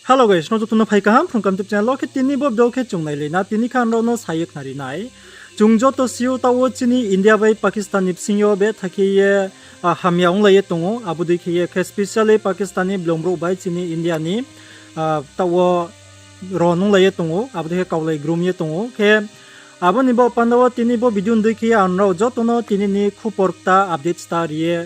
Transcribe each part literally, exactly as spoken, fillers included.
Hello guys, no joto no phai kaham Phrung Kaham YouTube channel wo. Khe tini bo video khe chung nailai na, tini khe ang nrao no sa ye khnari nai. Chung joto si ou taoh wo chini India bai Pakistan ni bsing yo betha khe ye, hamya onglai ye tong ou, abo dei khe ye khe specially Pakistan ni blung brouh bai chini India ni, taoh wo ro nunglai ye tong ou, abo dei khe kaulai grum ye tong ou. Khe abo ni baoh panda wo tini bo video ni dei khe ye ang nrao joto no tini ni khupor kta update kta ri ye,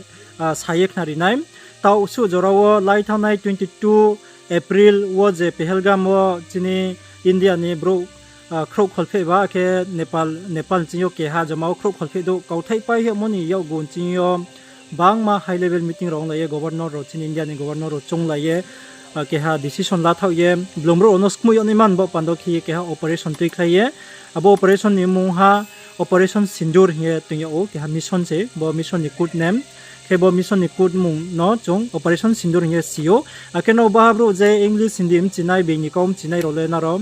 sa ye khnari nai. Taoh suh jora wo lai thanngnai twenty two April wo je Pahalgam wo chini India ni brouh khrouh kholpheh ba khe Nepal, Nepal ni ching yo keha joma wo khrouh kholpheh douh kauthai pai hingmo ni yakgu ching yo bangma high level meeting rao onglai ye governor rao, chini India ni governor rao chounglai ye, keha decision lathaoh ye blung brouh rao no skmoih yag naima ni baoh panda wo khe ye keha operation tuikhlai ye. Abo operation ni mmung ha Operation Sindoor hing ye toing yag ou, keha mission se, bo mission ni code name. Khe bo mission ni code mmung no chung Operation Sindoor hing ye si ou. Akhe nrao baha brouh je English, Hindi mchinai, being ni kau mchinai rao le nrao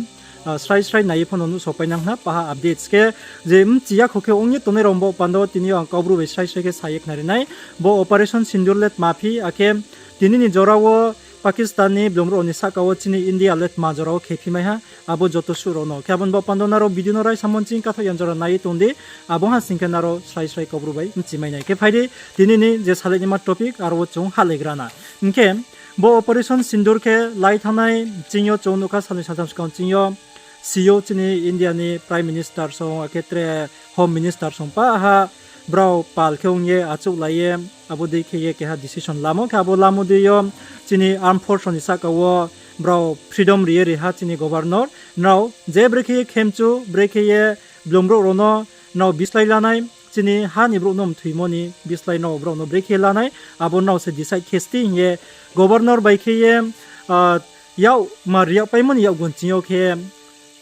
srai srai nai ye pho no nuhsao pai nang khna paha updates. Khe je mchi ya kho khe ong ye tongnai rao ni baoh panda wo tini yo ang Kaubru bai srai srai khe sa ye khnari nai. Bo Operation Sindoor le tma phi, akhe tini ni jora wo Pakistan ni blung brouh rao ni sahka wo chini India le tma jora wo khephi mai ha, abo joto suh rao no. Khe abo ni baoh panda wo nrao video no raisa monching kathaoh yan jora nai ye tong di, abo ha sing khe nrao srai srai Kaubru bai mchi mai nai. Khe phai di, tini ni je salai naima topic aro wo chung hahlaigra na. Hing khe bo Operation Sindoor khe lai thanngnai ching yo chung nuh kha, salnoi saltham skang ching yo si ou chini India ni Prime Minister song, akhe tre Home Minister song paha brao pal khe ong ye achouhlai ye, abo dei khe ye keha decision lamo. Khe abo lamo dei yo chini armed force rao ni sahka wo brao freedom ri ye ri ha chini governor. Nrao je brekhe ye khemchu, brekhe ye blung brouh rao no nrao bislái lanai, chini ha ni brouh no mthoimo ni bislái nrao brao no brekhe ye lanai, abo nrao se decide khe sti hing ye governor bai khe ye, yak ma ri yag paimo ni yakgu ching yo khe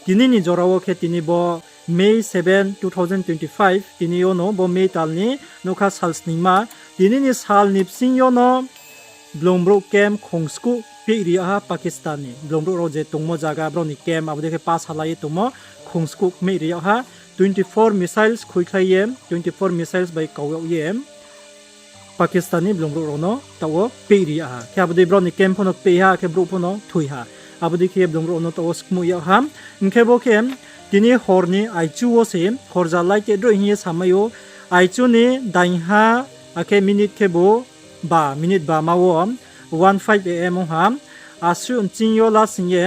tini ni jora wo khe tini bo May seven, two thousand twenty-five, tini yo no bo May tal ni nuh kha sal sningma, tini ni sal ni bsing yo no blung brouh camp khongskuh peih ri yag ha Pakistan ni. Blung brouh rao je tongmo zaga, brao ni camp, abo dei khe pa salai ye tongmo khongskuh kmeih ri yag ha, twenty four missiles khuikhlai ye, twenty four missiles bai kau yag ye Pakistan ni blung brouh rao no taoh wo peih ri yag ha. Khe abo dei brao ni camp pho no peih ha, khe brouh pho no thoi ha. Abo dei khe ye blung brouh rao no taoh wo skmoih yag ha. Hing khe bo khe tini hor ni aichu wo se, horja lai te droih hing ye samai ou, aichu ni daingha, akhe minute khe bo ba, minute ba ma wo one five A M ong ha. Asuh nching yo lasing ye,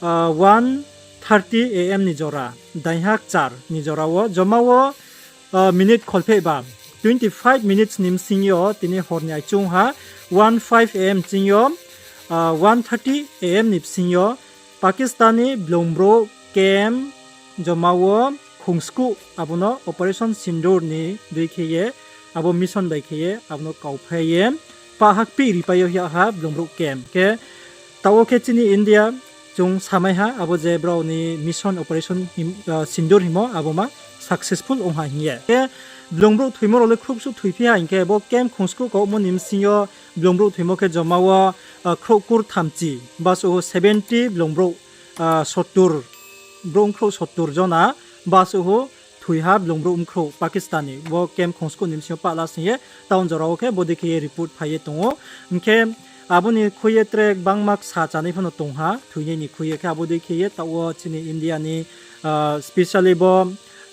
one thirty A M ni jora, daingha kchar ni jora wo, joma wo minute kholpheh ba, twenty five minutes ni bsing yo tini hor ni aichu ong ha, one five A M ching yo, one thirty A M ni bsing yo Pakistan ni blung brouh camp joma wo khongskuh abo no Operation Sindoor ni dei khe ye, abo mission bai khe ye abo no kauphai ye, paha kpeih ri pai yo yag ha blung brouh camp. Khe taoh wo khe chini India chung samai ha, abo je brao ni mission Operation Sindoor hingmo abo ma successful ong ha hing ye. Khe blung brouh thoimo rao le khrouhsuh thoiphi ha hing khe, bo camp khongskuh kaumo ni bsing yo blung brouh thoimo khe joma wo khrouh kurthamchi, basuh ou seventy blung brouh, sotur, brouh mkhrouh sotur jona, basuh ou thoi ha blung brouh mkhrouh Pakistan ni, bo camp khongskuh ni bsing yo pahla sing ye, town jora wo khe bo dei khe ye report phai ye tong ou. Hing khe abo ni khui ye tre gbangma ksa chanai pho no tong ha, thoinai ni khui ye. Khe abo dei khe ye taoh wo chini India ni, specially bo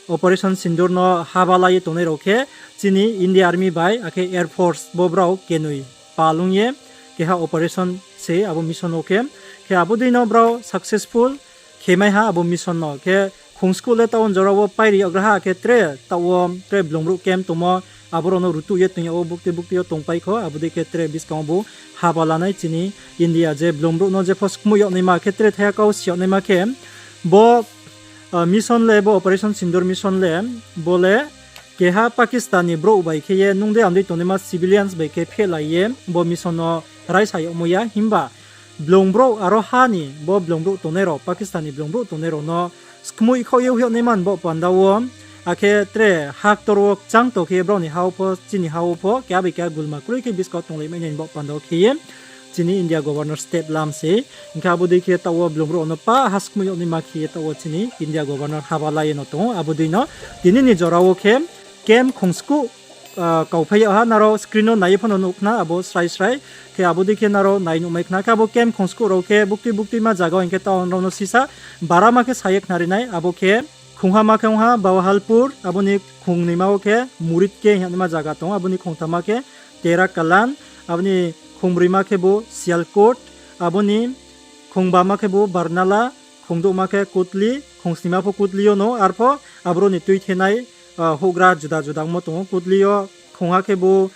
Operation Sindoor no haba la ye tongnai rao khe chini India Army bai akhe Air Force bo brao kenoi pal ong ye keha operation se abo mission wo khe. Khe abo dei no brao successful khe mai ha abo mission no. Khe khongskuh le town jora wo pai ri yag gra ha, khe tre taoh wo tre blung brouh camp tongmo, abo rao no rutuh ye toing yag ou, bukti bukti yo tongpai kho, abo dei khe tre buskang wo bo haba lanai chini India je blung brouh no jepho skmoih yag naima khe tre thaiha kau si yag naima khe bo mission le, bo Operation Sindoor mission le, bo le keha Pakistan ni brouh bai khe ye nung dei ang dei tongnaima civilians bai khe phehlai ye bo mission no raisa yagmo ya, himba blung brouh aro ha ni bo blung brouh tongnai rao, Pakistan ni blung brouh tongnai rao no skmoih khaoh ye hoih yag naima ni baoh panda wo, akhe tre ha ktor wo kchang to khe brao ni ha wo pho, chini ha wo pho keha bai keha gulma kroi khe buskang wo tonglai mai nai ni baoh panda wo khe ye chini India governor step lam se. Hing khe abo dei khe taoh wo blung brouh no paha skmoih yag naima khe ye taoh wo chini India governor haba la ye no tong ou. Abo dei no tini ni jora wo khe camp khongskuh kauphai yag ha, nrao screen no nai ye pho no nuh khna abo srai srai. Khe abo dei khe nrao nai nuhmai khna. Khe abo camp khongskuh rao khe buktui buktuima zaga hing khe town rao no sisa barama khe sa ye khnari nai. Abo khe khongha ma khe ong ha Bawahalpur, abo ni khongnoima wo khe Muritke hing yagnaima zaga tong, abo ni khongtham ma khe Terakalan, abo ni khongbroima khe bo Sialkot, abo ni khongba ma khe bo Barnala, khongdouh ma khe Kutli, khongsnima pho Kutli yo no, arpho aboro ni tuithenai houhgra juda juda ongmo tong ou. Kutli yo khongha khe bo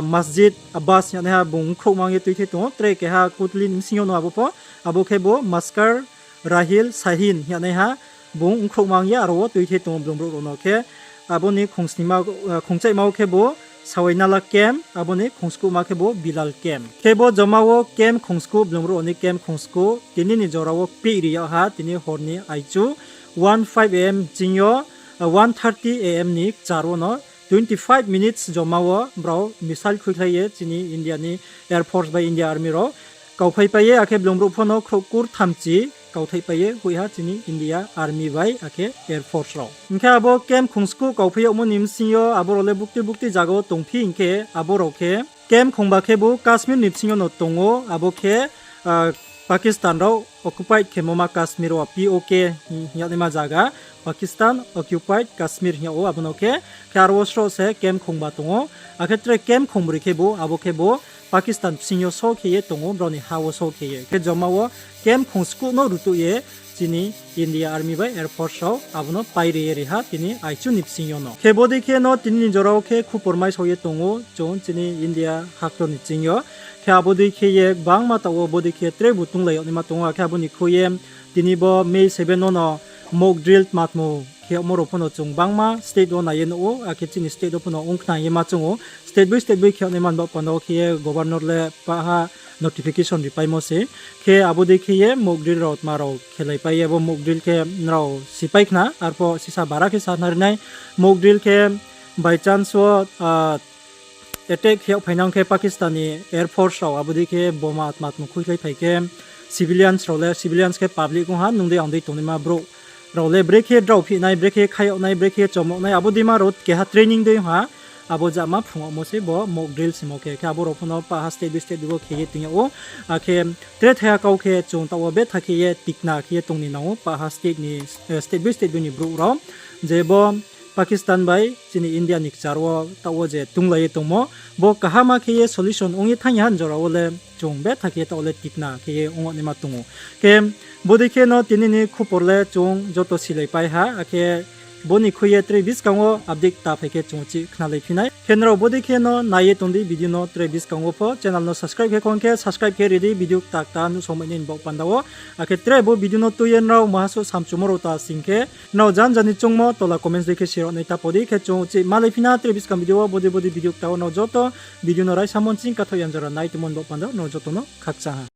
Masjid Abbas hing yagnaiha bung ongkhrouhmang ye tuithe tong ou, tre keha Kutli ni bsing yo no abo pho, abo khe bo Maskar Rahil Sahin hing yagnaiha bung ongkhrouhmang ye aro wo tuithe tong ou blung brouh rao no khe. Abo ni khongchaihma wo khe bo Sawainala camp, abo ni khongskuhma khe bo Bilal camp. Khe bo joma wo camp khongskuh, blung brouh rao ni camp khongskuh tini ni jora wo kpeih ri yag ha, tini hor ni aichu one five A M ching yo, one thirty A M ni kchar wo no twenty five minutes joma wo brao missile khuikhlai ye chini India ni Air Force bai India Army rao kauphaipai ye, akhe blung brouh pho no khrouh kurthamchi kauthaihpai ye hoih ha chini India Army bai akhe Air Force rao. Hing khe abo camp khongskuh kauphai yagmo ni bsing yo abo rao le buktui buktui zaga wo tongphi hing khe, abo rao khe camp khongba khe bo Kashmir ni bsing yo no tong ou, abo khe Pakistan rao occupied khemo ma Kashmir wo, P O K hing yagnaima zaga, Pakistan occupied Kashmir hing yag ou abo no khe. Khe aro wo sroh se camp khongba tong ou, akhe tre camp khongbroi khe bo, abo khe bo Pakistan bsing yo so khe ye tong ou, brao ni ha wo so khe ye. Khe joma wo camp khongskuh no rutuh ye chini India Army bai Air Force rao abo no pairi ye ri ha tini aichu ni bsing yo no. Khe bodei khe no tini ni jora wo khe khupor maisao ye tong ou chung chini India haktor ni ching yo. Khe abo dei khe ye gbangma taoh wo bodei khe tre bu tunglai yag naima tong ou, akhe abo ni khui ye tini bo May seven no no mock drill tma tmo khe yagmo rao pho no chung gbangma state wo nai ye nuh ou, akhe chini state wo pho no ong khna ye ma choung ou. State boi state boi khe yag naima ni baoh panda wo khe ye governor le paha notification ripaimo se. Khe abo dei khe ye mock drill rao tma rao khelaipai ye, bo mock drill khe nrao sipai khna, arpho sisa bara khe sa khnari nai. Mock drill khe by chance wo attack khe yagphainang khe Pakistan ni Air Force rao abo dei khe boma tma tma khuikhlai phai khe civilians rao le, civilians khe public ong ha, nung dei ang dei tongnaima brouh rao le brekhe drao phih nai, brekhe khai yag nai, brekhe chom yag nai, abo deima rao keha training dei ong ha. Abo jama phrung yagmo se bo mock drill simo khe. Khe abo rao pho no paha state boi state boi wo khe ye tong yag ou. Akhe tre thaiha kau khe chung taoh wo betha khe ye tikna khe ye tong ni nang ou, paha state ni, state boi state boi ni brouh rao je bo Pakistan bai chini India ni kchar wo taoh wo je tunglai ye tongmo, bo kaham khe ye solution ong ye thanng ya ha ni jora wo le chung betha khe ye taoh wo le tikna khe ye ong yag naima tong ou. Khe bodei khe no tini ni khupor le chung joto silaipai ha, akhe bo ni khui ye tre buskang wo update ta phai khe chung uchih khnalai phi nai. Khe nrao bodei khe no nai ye tong di video no tre buskang wo pho, channel no subscribe khe khon khe subscribe khe ri di, video kta kta nuhsao mai nai ni baoh panda wo. Akhe tre bo video no tui ye nrao maha suh samchumo rao ta sing khe, nrao jan jan ni choungmo tola comments dei khe sirao nai ta pho di. Khe chung uchih malai phi na tre buskang video wo, bodei bodei video kta wo nrao joto video no raisamo nching kathaoh yan jora nai tongmo ni baoh panda wo nrao joto no khakchang ha.